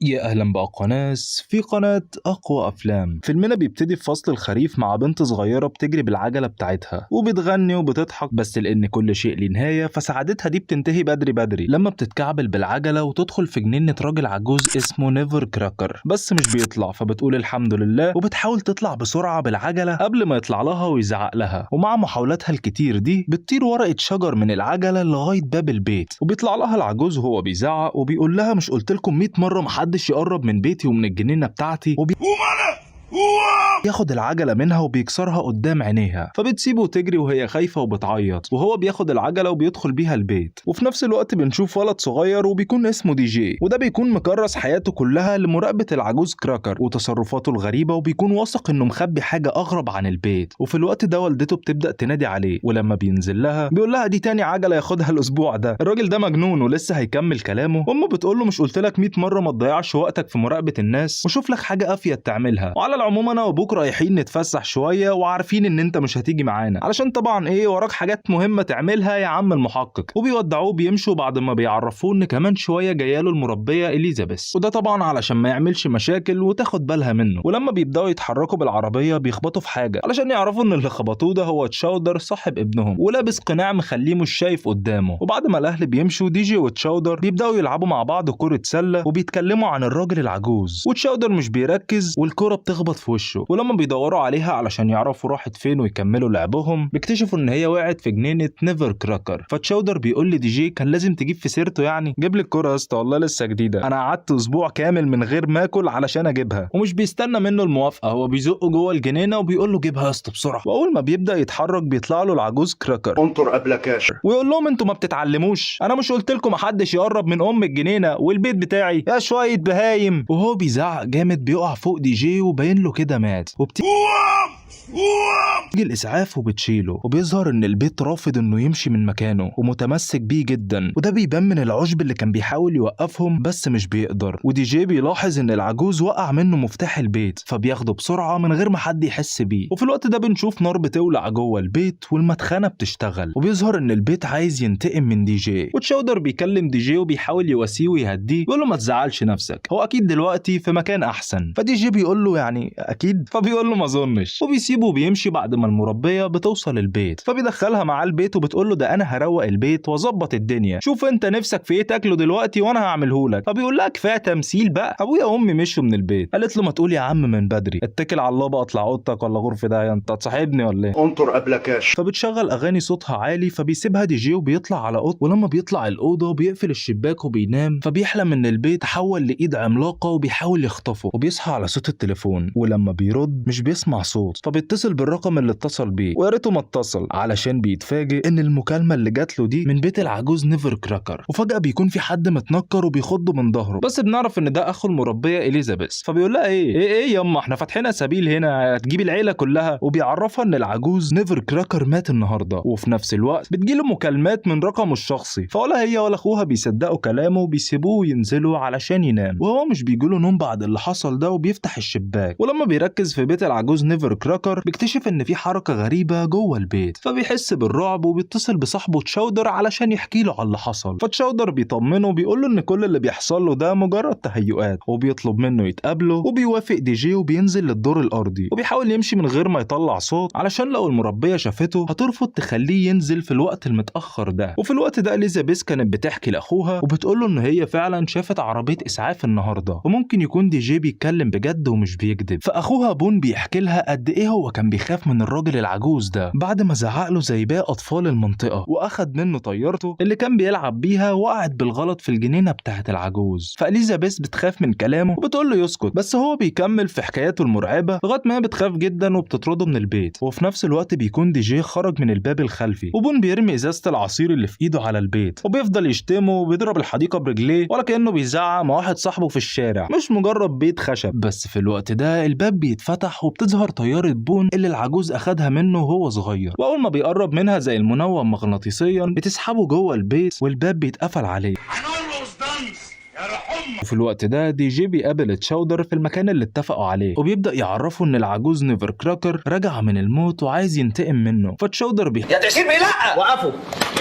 يا اهلا باقوى ناس في قناة اقوى افلام. فيلمنا بيبتدي في فصل الخريف مع بنت صغيرة بتجري بالعجلة بتاعتها وبتغني وبتضحك، بس لان كل شيء ليه نهاية فسعادتها دي بتنتهي بدري بدري لما بتتكعبل بالعجلة وتدخل في جنينة راجل عجوز اسمه نيفر كراكر، بس مش بيطلع، فبتقول الحمد لله وبتحاول تطلع بسرعة بالعجلة قبل ما يطلع لها ويزعق لها. ومع محاولاتها الكتير دي بتطير ورقة شجر من العجلة لغاية باب البيت، وبيطلع لها العجوز وهو بيزعق وبيقول لها مش قلت لكم 100 مرة محدش يقرب من بيتي ومن الجنينة بتاعتي، ياخد العجلة منها وبيكسرها قدام عينيها، فبتسيبه وتجري وهي خايفة وبتعيط، وهو بياخد العجلة وبيدخل بيها البيت. وفي نفس الوقت بنشوف ولد صغير وبيكون اسمه دي جي، وده بيكون مكرس حياته كلها لمراقبة العجوز كراكر وتصرفاته الغريبة، وبيكون واثق انه مخبي حاجة اغرب عن البيت. وفي الوقت ده والدته بتبدأ تنادي عليه، ولما بينزل لها بيقول لها دي تاني عجلة ياخدها الاسبوع ده، الراجل ده مجنون ولسه هيكمل كلامه. امه بتقول له مش قلت لك 100 مرة ما تضيعش وقتك في مراقبة الناس وشوف لك حاجة افيد تعملها، وعلى العموم انا وابوك رايحين نتفسح شوية وعارفين ان انت مش هتيجي معانا علشان طبعا ايه وراك حاجات مهمة تعملها يا عم المحقق. وبيودعوه بيمشوا بعد ما بيعرفوه ان كمان شوية جاية له المربيه اليزابيث، وده طبعا علشان ما يعملش مشاكل وتاخد بالها منه. ولما بيبداوا يتحركوا بالعربية بيخبطوا في حاجة علشان يعرفوا ان اللي خبطوه ده هو تشاودر صاحب ابنهم، ولابس قناع مخليه مش شايف قدامه. وبعد ما الاهل بيمشوا دي جي وتشاودر بيبداوا يلعبوا مع بعض كره سله وبيتكلموا عن الراجل العجوز، وتشاودر مش بيركز والكره بتخبط في وشه. ولما بيدوروا عليها علشان يعرفوا راحت فين ويكملوا لعبهم بيكتشفوا ان هي وقعت في جنينة نيفر كراكر. فتشاودر بيقول لدي جي كان لازم تجيب في سيرته، يعني جيب لي الكره يا اسطى والله لسه جديدة، انا قعدت اسبوع كامل من غير ما اكل علشان اجيبها. ومش بيستنى منه الموافقة، هو بيزقه جوه الجنينة وبيقول له جيبها يا اسطى بسرعة. واول ما بيبدا يتحرك بيطلع له العجوز كراكر انطر قبل كاش ويقول لهم انتوا ما بتتعلموش، انا مش قلت لكم محدش يقرب من ام الجنينة والبيت بتاعي يا شوية بهايم. وهو بيزعق جامد بيقع فوق دي جي وباين له كده مات، وبتيجي الاسعاف وبتشيله، وبيظهر ان البيت رافض انه يمشي من مكانه ومتمسك بيه جدا، وده بيبان من العشب اللي كان بيحاول يوقفهم بس مش بيقدر. ودي جي بيلاحظ ان العجوز وقع منه مفتاح البيت فبياخده بسرعة من غير ما حد يحس بيه. وفي الوقت ده بنشوف نار بتولع جوه البيت والمدخنه بتشتغل، وبيظهر ان البيت عايز ينتقم من دي جي. وتشاودر بيكلم دي جي وبيحاول يواسيه ويهديه بيقول له ما تزعلش نفسك، هو اكيد دلوقتي في مكان احسن. فدي جي بيقول له يعني اكيد، فبيقول له ما اظنش، وبيسيبه وبيمشي بعد ما المربيه بتوصل البيت. فبيدخلها معاه البيت وبتقول له ده انا هروق البيت واظبط الدنيا، شوف انت نفسك في ايه تاكله دلوقتي وانا هعمله لك. فبيقول لها كفاية تمثيل بقى، ابويا وامي مشوا من البيت. قالت له ما تقول يا عم من بدري، اتكل على الله بقى، اطلع اوضتك ولا غرفة ده، انت هتصاحبني ولا ايه؟ انطر قبل كاش. فبتشغل اغاني صوتها عالي، فبيسيبها دي جي وبيطلع على اوضته. ولما بيطلع الاوضة بيقفل الشباك وبينام، فبيحلم ان البيت تحول لايد عملاقة وبيحاول يخطفه. وبيصحى على صوت التليفون، ولما بيرد مش بيسمع صوت، فبيتصل بالرقم اللي اتصل بيه، ويا ريته ما اتصل علشان بيتفاجئ ان المكالمة اللي جات له دي من بيت العجوز نيفر كراكر. وفجاة بيكون في حد متنكر وبيخضه من ظهره، بس بنعرف ان ده اخو المربيه اليزابيث. فبيقول لها ايه ايه ايه ياما احنا فاتحين سبيل هنا، هتجيب العيلة كلها. وبيعرفها ان العجوز نيفر كراكر مات النهارده. وفي نفس الوقت بتجيله مكالمات من رقمه الشخصي، فولا هي ولا اخوها بيصدقوا كلامه وبيسيبوه ينزلوا علشان ينام. وهو مش بيجيله نوم بعد اللي حصل ده، وبيفتح الشباك، ولما بيركز في بيت العجوز نيفر كراكر بيكتشف ان في حركة غريبة جوه البيت، فبيحس بالرعب وبيتصل بصاحبه تشاودر علشان يحكي له على اللي حصل. فتشاودر بيطمنه وبيقول له ان كل اللي بيحصل له ده مجرد تهيؤات، وبيطلب منه يتقابله، وبيوافق دي جي وبينزل للدور الارضي، وبيحاول يمشي من غير ما يطلع صوت علشان لو المربيه شافته هترفض تخليه ينزل في الوقت المتاخر ده. وفي الوقت ده اليزابيث كانت بتحكي لاخوها وبتقول له ان هي فعلا شافت عربية اسعاف النهارده، وممكن يكون دي جي بيتكلم بجد ومش بيكذب. فاخوها بون بيحكي لها قد ايه هو كان بيخاف من الراجل العجوز ده بعد ما زعق له زي باقي اطفال المنطقة، واخد منه طيارته اللي كان بيلعب بيها وقعت بالغلط في الجنينة بتاعه العجوز. فاليزابيث بتخاف من كلامه وبتقول له يسكت، بس هو بيكمل في حكاياته المرعبة لغاية ما هي بتخاف جدا وبتطرده من البيت. وفي نفس الوقت بيكون دي جي خرج من الباب الخلفي، وبون بيرمي ازازة العصير اللي في ايده على البيت، وبيفضل يشتمه وبيضرب الحديقة برجليه ولا كانه بيزعق مع واحد صاحبه في الشارع، مش مجرد بيت خشب. بس في الوقت ده الباب بيتفتح وبتظهر طيارة بون اللي العجوز اخدها منه وهو صغير، واول ما بيقرب منها زي المنوم مغناطيسيا بتسحبه جوه البيت والباب بيتقفل عليه. هنرقص dance يا روح. وفي الوقت ده دي جي بيقابل تشاودر في المكان اللي اتفقوا عليه، وبيبدا يعرفه ان العجوز نيفر كراكر رجع من الموت وعايز ينتقم منه. فتشاودر يا تشير بيه لا، وقفوا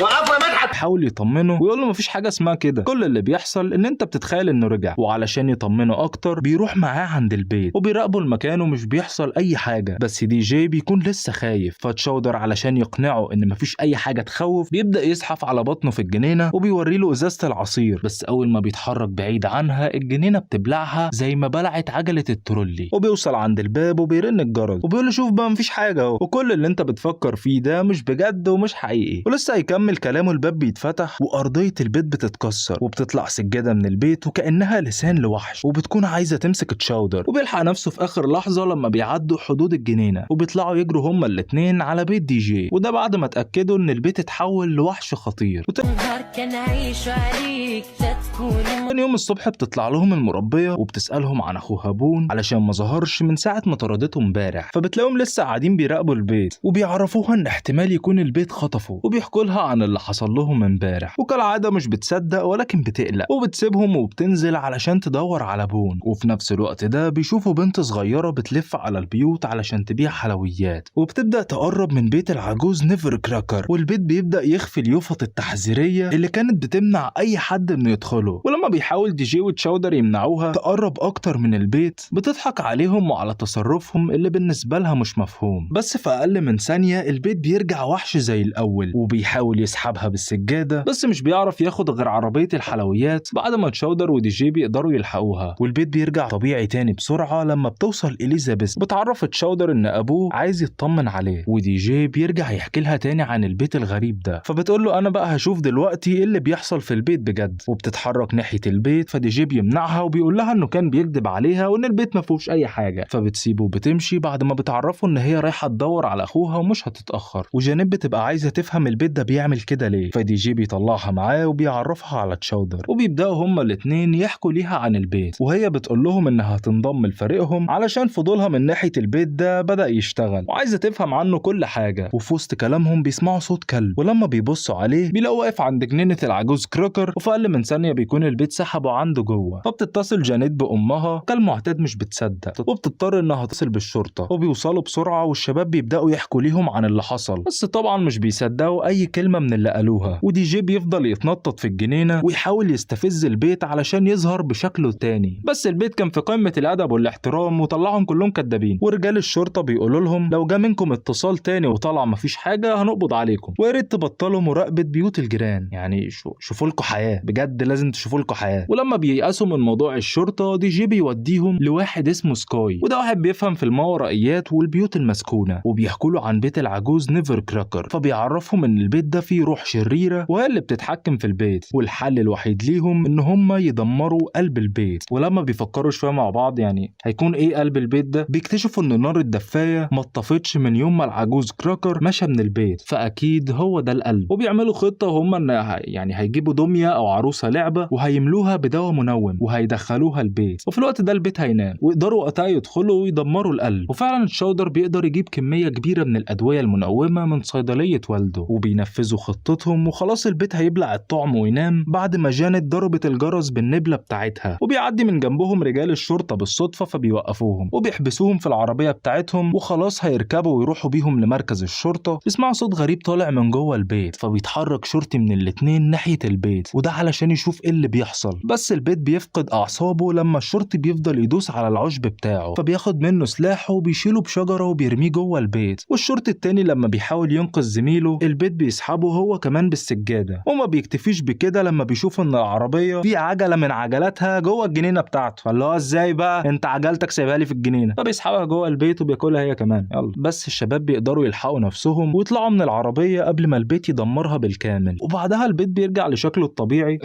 وقفوا يا مدحت، بيحاول يطمنه ويقول له مفيش حاجة اسمها كده، كل اللي بيحصل ان انت بتتخيل انه رجع. وعلشان يطمنه اكتر بيروح معاه عند البيت وبيراقبوا المكان ومش بيحصل اي حاجة، بس دي جي بيكون لسه خايف. فتشاودر علشان يقنعه ان مفيش اي حاجة تخوف بيبدا يزحف على بطنه في الجنينة وبيوري له ازازة العصير، بس اول ما بيتحرك بعيد عنها الجنينة بتبلعها زي ما بلعت عجله الترولي. وبيوصل عند الباب وبيرن الجرس وبيقول له شوف بقى مفيش حاجة اهو، وكل اللي انت بتفكر فيه ده مش بجد ومش حقيقي. ولسه هيكمل كلامه الباب بيتفتح وارضيه البيت بتتكسر وبتطلع سجادة من البيت وكانها لسان لوحش، وبتكون عايزه تمسك تشاودر. وبيلحق نفسه في اخر لحظة لما بيعدوا حدود الجنينة وبيطلعوا يجروا هما الاثنين على بيت دي جي، وده بعد ما اتاكدوا ان البيت اتحول لوحش خطير. نهار كان عايش عليك لا تكون تاني يوم الصبح بتطلع لهم المربيه وبتسالهم عن اخوها بون علشان ما ظهرش من ساعة ما طردته امبارح، فبتلاقيهم لسه قاعدين بيراقبوا البيت وبيعرفوها ان احتمال يكون البيت خطفه، وبيحكوا لها عن اللي حصل لهم امبارح. وكالعادة مش بتصدق ولكن بتقلق وبتسيبهم وبتنزل علشان تدور على بون. وفي نفس الوقت ده بيشوفوا بنت صغيرة بتلف على البيوت علشان تبيع حلويات، وبتبدا تقرب من بيت العجوز نيفر كراكر، والبيت بيبدا يخفي اليافط التحذيريه اللي كانت بتمنع اي حد انه يدخله. ولما بيحاول دي جي وتشاودر يمنعوها تقرب اكتر من البيت بتضحك عليهم وعلى تصرفهم اللي بالنسبة لها مش مفهوم. بس في اقل من ثانية البيت بيرجع وحش زي الاول وبيحاول يسحبها بالسجاده، بس مش بيعرف ياخد غير عربية الحلويات بعد ما تشاودر ودي جي بيقدروا يلحقوها. والبيت بيرجع طبيعي تاني بسرعة لما بتوصل اليزابيث. بتعرف تشاودر ان ابوه عايز يطمن عليه، ودي جي بيرجع يحكي لها تاني عن البيت الغريب ده، فبتقول له انا بقى هشوف دلوقتي ايه اللي بيحصل في البيت بجد. وبتتحرك ناحية البيت، فدي جي بيمنعها وبيقول لها انه كان بيكذب عليها وان البيت ما فيهوش اي حاجة، فبتسيبه وبتمشي بعد ما بتعرفه ان هي رايحة تدور على اخوها ومش هتتاخر. وجانيت بتبقى عايزه تفهم البيت ده بيعمل كده ليه، فدي جي بيطلعها معاه وبيعرفها على تشاودر، وبيبداوا هما الاثنين يحكوا ليها عن البيت، وهي بتقول لهم انها هتنضم لفريقهم علشان فضولها من ناحية البيت ده بدا يشتغل وعايزه تفهم عنه كل حاجة. وفي وسط كلامهم بيسمعوا صوت كلب، ولما بيبصوا عليه بيلاقوا واقف عند جنينة العجوز كراكر، وفي اقل من ثانية بيكون البيت سحبه عنده جوه. فبتتصل جانيت بامها كالمعتاد مش بتصدق، وبتضطر انها تتصل بالشرطة، وبيوصلوا بسرعة والشباب بيبداوا يحكوا ليهم عن اللي حصل، بس طبعا مش بيصدقوا اي كلمة من اللي قالوها. ودي جي بيفضل يتنطط في الجنينة ويحاول يستفز البيت علشان يظهر بشكله تاني، بس البيت كان في قمة الادب والاحترام وطلعهم كلهم كدابين. ورجال الشرطة بيقولوا لهم لو جا منكم اتصال تاني وطلع مفيش حاجة هنقبض عليكم، ويا ريت تبطلوا مراقبة بيوت الجيران، يعني شوفوا لكم حياة بجد، لازم تشوفوا لكم حياة. ولما بييأسوا من موضوع الشرطة دي جي بيوديهم لواحد اسمه سكاي، وده واحد بيفهم في الماورائيات والبيوت المسكونه، وبيحكوا له عن بيت العجوز نيفر كراكر، فبيعرفهم ان البيت ده فيه روح شريرة وهي اللي بتتحكم في البيت، والحل الوحيد ليهم ان هم يدمروا قلب البيت. ولما بيفكروا شوية مع بعض يعني هيكون ايه قلب البيت ده، بيكتشفوا ان نار الدفايه ما اتطفتش من يوم ما العجوز كراكر مشى من البيت، فاكيد هو ده القلب. وبيعملوا خطه وهم ان يعني هيجيبوا دمية او عروسه لعبه وهيملوها بدواء منوم وهيدخلوها البيت، وفي الوقت ده البيت هينام ويقدروا وقتها يدخلوا ويدمروا القلب. وفعلا تشاودر بيقدر يجيب كمية كبيرة من الادوية المنومه من صيدلية والده، وبينفذوا خطتهم، وخلاص البيت هيبلع الطعم وينام بعد ما جانت ضربت الجرس بالنبله بتاعتها. وبيعدي من جنبهم رجال الشرطة بالصدفة فبيوقفوهم وبيحبسوهم في العربية بتاعتهم، وخلاص هيركبوا ويروحوا بيهم لمركز الشرطة. بيسمعوا صوت غريب طالع من جوه البيت، فبيتحرك شرطي من الاتنين ناحية البيت، وده علشان يشوف ايه اللي بيحصل. بس البيت بيفقد اعصابه لما الشرطي بيفضل يدوس على العشب بتاعه، فبياخد منه سلاحه وبيشيله بشجرة وبيرميه جوه البيت. والشرطي التاني لما بيحاول ينقذ زميله البيت بيسحبه هو كمان بالسجاده، وما بيكتفيش بكده لما بيشوف ان العربية في عجله من عجلاتها جوه الجنينة بتاعته، فاللي هو ازاي بقى انت عجلتك سايبها لي في الجنينة، فبيسحبها جوه البيت وبياكلها هي كمان. يلا بس الشباب بيقدروا يلحقوا نفسهم ويطلعوا من العربية قبل ما البيت يدمرها بالكامل. وبعدها البيت بيرجع لشكله الطبيعي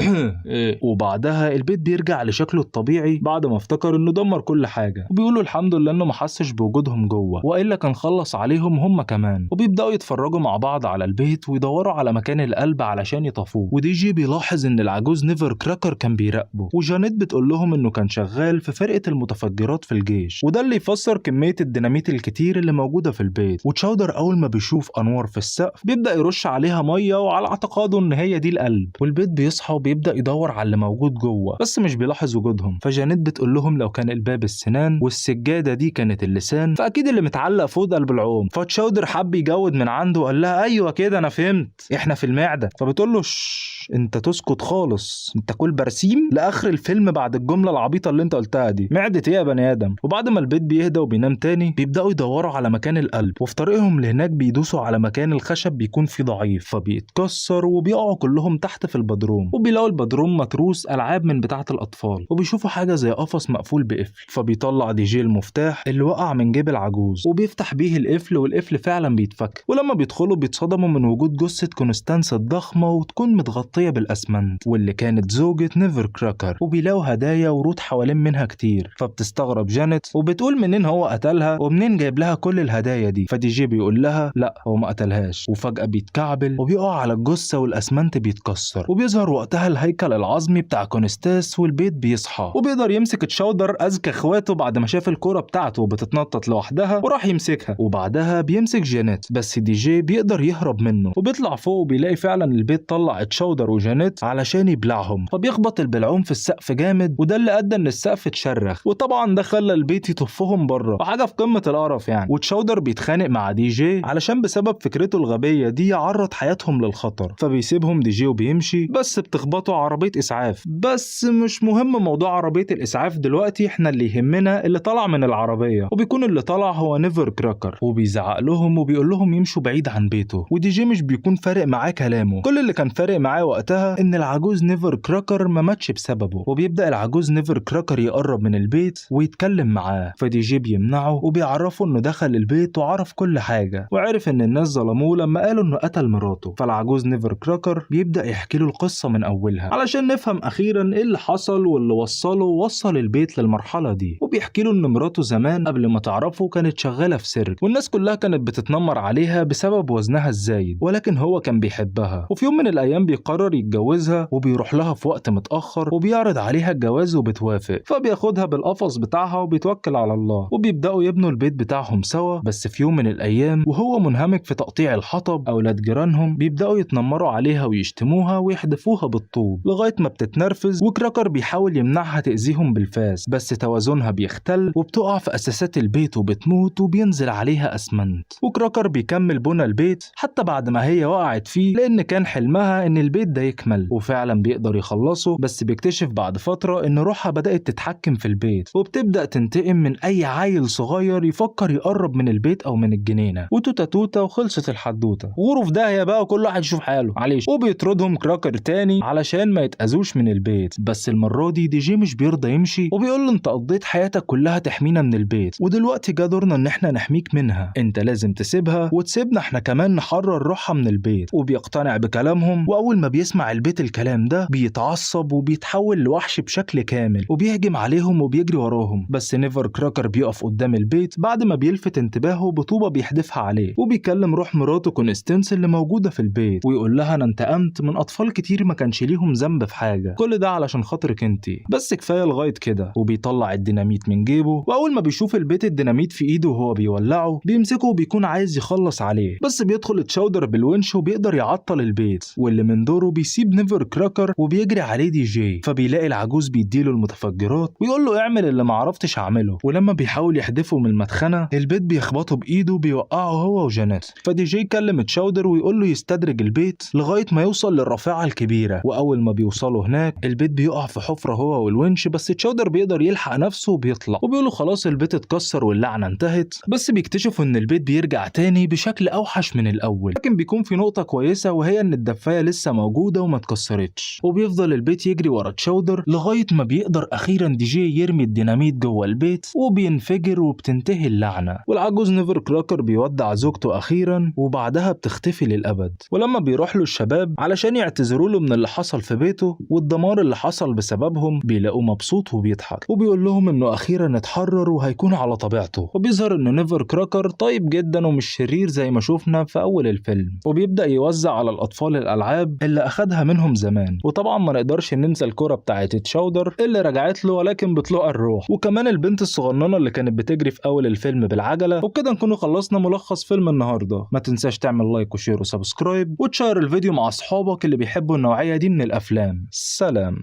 وبعدها البيت بيرجع لشكله الطبيعي بعد ما افتكر انه دمر كل حاجة، وبيقولوا الحمد لله انه ما حسش بوجودهم جوه والا كان خلص عليهم هم كمان. وبيبداوا يتفرجوا مع بعض على البيت ويدوروا على مكان القلب علشان يطفوه. ودي جي بيلاحظ ان العجوز نيفر كراكر كان بيراقبه، وجانيت بتقول لهم انه كان شغال في فرقه المتفجرات في الجيش، وده اللي يفسر كمية الديناميت الكتير اللي موجودة في البيت. وتشاودر اول ما بيشوف انوار في السقف بيبدا يرش عليها مية وعلى اعتقاده ان هي دي القلب. والبيت بيصحى وبيبدا يدور بيدور على اللي موجود جوه بس مش بيلاحظ وجودهم. فجانيت بتقول لهم لو كان الباب السنان والسجاده دي كانت اللسان فاكيد اللي متعلق فوق ده البلعوم. فتشاودر حب يجود من عنده وقال لها ايوه كده انا فهمت، احنا في المعدة. فبتقول له انت تسكت خالص، انت كل برسيم لاخر الفيلم بعد الجملة العبيطه اللي انت قلتها دي، معده ايه يا بني ادم. وبعد ما البيت بيهدى وبينام تاني بيبداوا يدوروا على مكان القلب، وفي طريقهم لهناك بيدوسوا على مكان الخشب بيكون فيه ضعيف فبيتكسر وبيقعوا كلهم تحت في البدروم، وبيلاقوا البدروم متروس العاب من بتاعه الاطفال، وبيشوفوا حاجة زي قفص مقفول بقفل. فبيطلع دي جي المفتاح اللي وقع من جيب العجوز وبيفتح بيه القفل، والقفل فعلا بيتفك. ولما بيدخلوا بيتصدموا من وجود جثة كونستانس الضخمة وتكون متغطيه بالاسمنت واللي كانت زوجة نيفر كراكر، وبيلاقوا هدايا ورود حوالين منها كتير. فبتستغرب جانيت وبتقول منين هو قتلها ومنين جايب لها كل الهدايا دي. فدي جي بيقول لها لا هو ما قتلهاش، وفجأة بيتكعبل وبيقع على الجثة والاسمنت بيتكسر، وبيظهر وقتها الهيكل العظمي بتاع كونستاس والبيت بيصحى، وبيقدر يمسك تشاودر اذكى اخواته بعد ما شاف الكرة بتاعته بتتنطط لوحدها وراح يمسكها. وبعدها بيمسك جانيت بس دي جي بيقدر يهرب منه، وبيطلع فوق وبيلاقي فعلا البيت طلع تشاودر وجانيت علشان يبلعهم، فبيخبط البلعوم في السقف جامد وده اللي ادى ان السقف اتشرخ، وطبعا ده خلى البيت يطفهم بره، وحاجه في قمة القرف يعني. وتشاودر بيتخانق مع دي جي علشان بسبب فكرته الغبية دي يعرض حياتهم للخطر، فبيسيبهم دي جي وبيمشي، بس بتخبطه عربية اسعاف. بس مش مهم موضوع عربية الاسعاف دلوقتي، احنا اللي يهمنا اللي طلع من العربية، وبيكون اللي طلع هو نيفر كراكر، وبيزعق لهم وبيقول لهم يمشوا بعيد عن بيته. ودي جي مش بيكون فارق معاه كلامه، كل اللي كان فارق معاه وقتها ان العجوز نيفر كراكر ما ماتش بسببه. وبيبدا العجوز نيفر كراكر يقرب من البيت ويتكلم معاه، فدي جي بيمنعه وبيعرفه انه دخل البيت وعرف كل حاجة وعرف ان الناس ظلموه لما قالوا انه قتل مراته. فالعجوز نيفر كراكر بيبدا يحكي له القصة من اولها علشان نفهم اخيرا ايه اللي حصل واللي وصله وصل البيت للمرحلة دي. وبيحكي له ان مراته زمان قبل ما تعرفه كانت شغالة في سيرك، والناس كلها كانت بتتنمر عليها بسبب وزنها الزايد، ولكن هو كان بيحبها. وفي يوم من الايام بيقرر يتجوزها وبيروح لها في وقت متاخر وبيعرض عليها الجواز وبتوافق، فبياخدها بالقفص بتاعها وبيتوكل على الله، وبيبداوا يبنوا البيت بتاعهم سوا. بس في يوم من الايام وهو منهمك في تقطيع الحطب، اولاد جيرانهم بيبداوا يتنمروا عليها ويشتموها ويحدفوها بالطوب لغاية ما بتتنرفز، وكراكر بيحاول يمنعها تاذيهم بالفاس، بس توازنها بيختل وبتقع في اساسات البيت وبتموت وبينزل عليها اسمنت. وكراكر بيكمل بنى البيت حتى بعد ما هي وقعت فيه، لان كان حلمها ان البيت ده يكمل، وفعلا بيقدر يخلصه. بس بيكتشف بعد فترة ان روحها بدات تتحكم في البيت وبتبدا تنتقم من اي عيل صغير يفكر يقرب من البيت او من الجنينة. وتوتا توتا وخلصت الحدوتة، غرف داهية بقى وكل واحد يشوف حاله معلش. وبيطردهم كراكر تاني علشان ما يتاذوش من البيت، بس المرة دي دي جي مش بيرضى يمشي وبيقول له انت قضيت حياتك كلها تحمينا من البيت، ودلوقتي جه دورنا ان احنا نحميك منها، انت لازم تسيبها وتسيبنا احنا كمان نحرر روحها من البيت. وبيقتنع بكلامهم، واول ما بيسمع البيت الكلام ده بيتعصب وبيتحول لوحش بشكل كامل وبيهجم عليهم وبيجري وراهم. بس نيفر كراكر بيقف قدام البيت بعد ما بيلفت انتباهه بطوبه بيحدفها عليه، وبيكلم روح مراته كونستانس اللي موجودة في البيت ويقول لها انا انتقمت من اطفال كتير ما كانش ليهم ذنب في حاجة، كل ده علشان خاطرك انتي، بس كفاية لغاية كده. وبيطلع الديناميت من جيبه، واول ما بيشوف البيت الديناميت في ايده وهو بيولعه بيمسكه وبيكون عايز يخلص عليه، بس بيدخل تشاودر بالونش وبيقدر يعطل البيت، واللي من دوره بيسيب نيفر كراكر وبيجري عليه دي جي. فبيلاقي العجوز بيديله المتفجرات ويقول له اعمل اللي ما عرفتش اعمله، ولما بيحاول يحدفه من المدخنه البيت بيخبطه بايده بيوقعه هو وجانيت. فدي جي يكلم تشاودر ويقول له يستدرج البيت لغاية ما يوصل للرافعه الكبيرة، واول ما بيوصلوا هناك البيت بيقع في حفره هو والونش، بس تشاودر بيقدر يلحق نفسه وبيطلع وبيقول له خلاص البيت اتكسر واللعنة انتهت. بس بيكتشفوا ان البيت بيرجع تاني بشكل اوحش من الاول، لكن بيكون في نقطة كويسة وهي ان الدفايه لسه موجودة وما اتكسرتش. وبيفضل البيت يجري ورا تشاودر لغاية ما بيقدر اخيرا دي جي يرمي الديناميت جوه البيت وبينفجر وبتنتهي اللعنة. والعجوز نيفر كراكر بيودع زوجته اخيرا وبعدها بتختفي للابد. ولما بيروح له الشباب علشان يعتذروا له من اللي حصل في بيته والدمار اللي حصل بسببهم بيلاقوه مبسوط وبيضحك وبيقول لهم انه اخيرا اتحرر وهيكون على طبيعته. وبيظهر ان نيفر كراكر طيب جدا ومش شرير زي ما شفنا في اول الفيلم، وبيبدا يوزع على الاطفال الالعاب اللي اخدها منهم زمان. وطبعا ما نقدرش ننسى الكرة بتاعت تشاودر اللي رجعت له ولكن بطلوع الروح، وكمان البنت الصغننه اللي كانت بتجري في اول الفيلم بالعجله. وبكده نكون خلصنا ملخص فيلم النهارده. ما تنساش تعمل like و share و subscribe وتشير الفيديو مع اصحابك اللي بيحبوا النوعية دي من الافلام. سلام.